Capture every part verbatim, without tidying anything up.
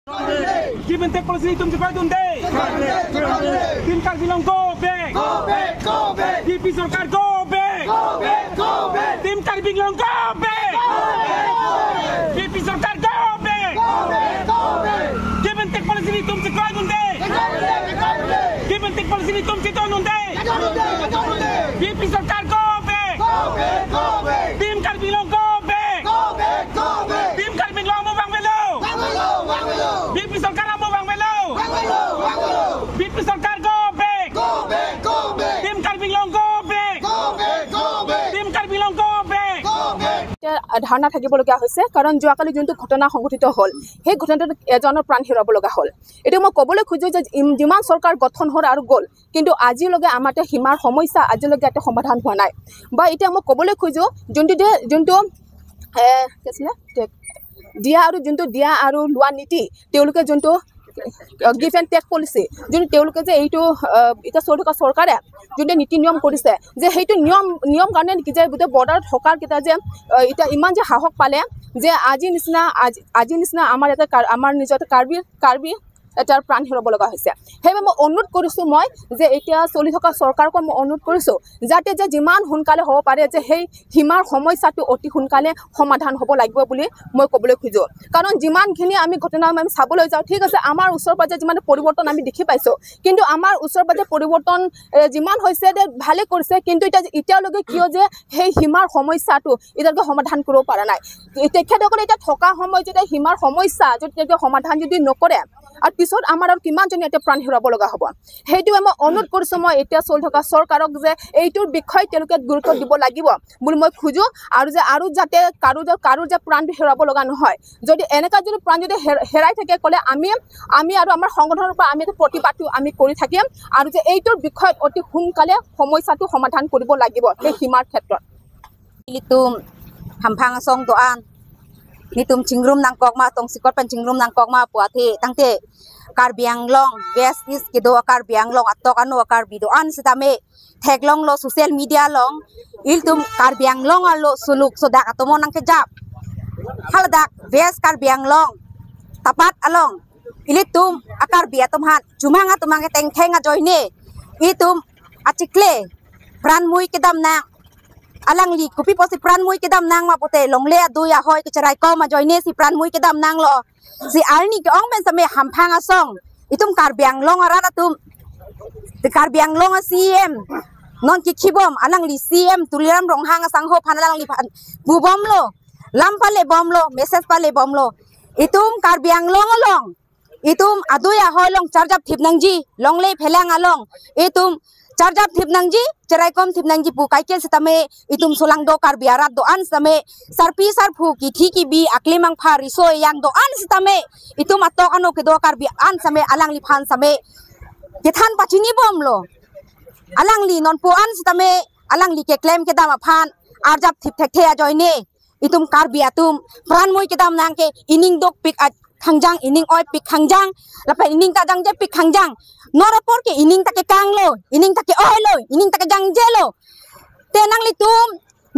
Give and take policy netum chekroidunde. Team Karbi Anglong go back. Go back, go back. B J P sorkar go back. Go back, go back. Team Karbi Anglong go back. Go back, go back. B J P sorkar go back. Go back, go back. Give and take policy netum chekroidunde. Give and take policy netum chekroidunde. B J P sorkar go back. Go back, go back. Team Karbi Anglong go back. Go back, go back. Team Karbi Anglong mo vangvelo. Vangvelo, vangvelo. B J P sorkar mo vangvelo. Vangvelo, vangvelo. B J P sorkar go back. Go back, go back. Team Karbi Anglong go back. Go back, go back. Team Karbi Anglong go back. Go back. এতিয়া ধৰ্ণা থাকিবলগীয়া হৈছে, কাৰণ যোৱাকালি যোনটো ঘটনা সংঘটিত হ'ল, সেই ঘটনাটোত এজনৰ প্ৰাণ হেৰুৱাব লগা হ'ল। এতিয়া মই ক'বলৈ খোজো যে ইম-, যিমান চৰকাৰ গঠন হ'ল আৰু গ'ল, কিন্তু আজিলৈকে আমাৰ এতিয়া সীমাৰ সমস্যা আজিলৈকে ইয়াতে সমাধান হোৱা নাই। বা এতিয়া মই ক'বলৈ খোজো, যোনটো যে, যোনটো, এ, কি আছিলে? তে-, দিয়া আৰু যোনটো দিয়া আৰু লোৱা নীতি, তেওঁলোকে যোনটো, আ, give and take policy, যোনটো তেওঁলোকে যে এইটো, আ, এতিয়া চলি থকা চৰকাৰে যোনটো নীতি নিয়ম কৰিছে, যে সেইটো নিয়ম, নিয়ম কাৰণে নেকি যে গোটেই বৰ্ডাৰত থকা কেইটা যে, আ, এতিয়া ইমান যে সাহস পালে যে আজি নিচিনা, আজি, আজি নিচিনা আমাৰ ইয়াতে কাৰ-, আমাৰ নিজৰ কাৰ্বি, কাৰ্বি এটাৰ প্ৰাণ হেৰুৱাব লগা হৈছে। সেইবাবে মই অনুৰোধ কৰিছো মই যে এতিয়া চলি থকা চৰকাৰক মই অনুৰোধ কৰিছো যাতে যে যিমান সোনকালে হ'ব পাৰে যে সেই সীমাৰ সমস্যাটো অতি সোনকালে সমাধান হ'ব লাগিব বুলি মই ক'বলৈ খোজো। কাৰণ যিমানখিনি আমি ঘটনা আমি চাবলৈ যাওঁ, ঠিক আছে, আমাৰ ওচৰ পাজৰে যিমান পৰিৱৰ্তন আমি দেখি পাইছো, কিন্তু আমাৰ ওচৰ পাজৰে পৰিৱৰ্তন, এ, যিমান হৈছে যে ভালে কৰিছে, কিন্তু এতিয়া, এতিয়ালৈকে কিয় যে সেই সীমাৰ সমস্যাটো এতিয়ালৈকে সমাধান কৰিব পৰা নাই। এ, তেখেতসকলে এতিয়া থকা সময়ত যেতিয়া সীমাৰ সমস্যা যদি তেখেতে সমাধান যদি নকৰে, আৰু পিছত আমাৰ আৰু কিমানজনে ইয়াতে প্ৰাণ হেৰুৱাব লগা হ'ব। সেইটোৱে মই অনুৰোধ কৰিছো মই এতিয়া চলি থকা চৰকাৰক যে এইটোৰ বিষয়ে তেওঁলোকে গুৰুত্ব দিব লাগিব বুলি মই খোজো, আৰু যে, আৰু যাতে কাৰো যে, কাৰো যে প্ৰাণটো হেৰুৱাব লগা নহয়। যদি এনেকা যদি প্ৰাণ যদি হেৰ-, হেৰাই থাকে ক'লে আমি, আমি আৰু আমাৰ সংগঠনৰ পৰা আমি এইটো প্ৰতিবাদটো আমি কৰি থাকিম, আৰু যে এইটোৰ বিষয়ত অতি সোনকালে সমস্যাটো সমাধান কৰিব লাগিব সেই সীমাৰ ক্ষেত্ৰত। Ilitum hamphang asong do-an, nelitum chingrum nangkok ma, tongsekot pen chingrum nangkok ma pu athe, tangte Karbi Anglong, West East kedo a-Karbi Anglong, atok ano a-Karbi do-an sitame theklonglo social media along, ilitum Karbi Anglong arlo suluk sodak atomo nangkejap. Haladak West Karbi Anglong, tapat along, ilitum a-Karbi atum aphan chumang atum aphan kethengtheng ajoine, itum achikle pran mui kedam nang, alangli kopi pusi pran mui kedam nang ma pute longle adui ahoi kecherai kom ajoine si pran mui kedam nanglo. Si arni ke-ong pen sitame hamphang asong, itum Karbi Anglong arat atum, te Karbi Anglong a-C E M non kikhibom, alangli C E M Tuliram Ronghang asangho aphan alangliphan pubomlo, lam palebomlo, message palebomlo. Itum Karbi Anglong along, itum adui ahoi along charjap thip nangji, longle phelang along itum charjap thip nangji, cherai kom thip nangji pu kaike sitame, itum solangdo Karbi arat do-an sitame, sarpi sarpo kithi kibi akli mangpha riso ejang do-an sitame, itum atok ano kedo Karbi an sitame alangliphan sitame kethan pachinibomlo. Alangli nonpu an sitame alangli keklem kedam aphan arjap thip thekthe ajoine, itum Karbi atum pran mui kedam nang ke ining dokpik a-, khangjang, ining oipik khangjang, lapen ining ta jangjepik khangjang. Non apor ke ining ta kekanglo, ining ta ke-oilo, ining ta kejangjelo. Te nanglitum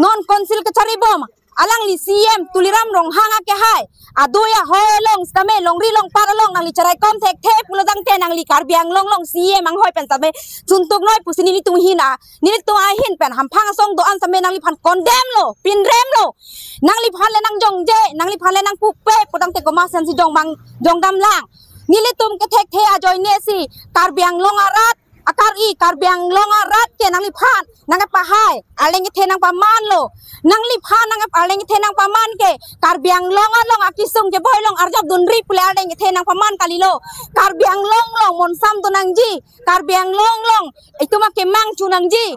non council kecharibom, alangli C E M Tuliram Ronghang akehai, adui ahoi along sitame, longri longpat along nangli cherai kom thekthe pulo tangte nangli Karbi Anglong along C E M anghoi pen sitame chuntuk noi pusi nelitum ahin a, nelitum ahin pen hamphang asong do-an sitame nangliphan condemn lo, pinrem lo. Nangliphan le nangjongje, nangliphan le nangpupe pu tangte komat ason si jongbang jongdam lang. Nelitum kethekthe ajoine si Karbi Anglong arat, akar-i Karbi Anglong arat ke nangliphan nangkepahai, arleng kethe nangpamanlo. Nangliphan nangkep arleng kethe nangpaman ke Karbi Anglong along akesung keboi along arjap dunri pule arleng kethe nangpaman kalilo. Karbi Anglong along monsam do nangji, Karbi Anglong along itum akemang chu nangji,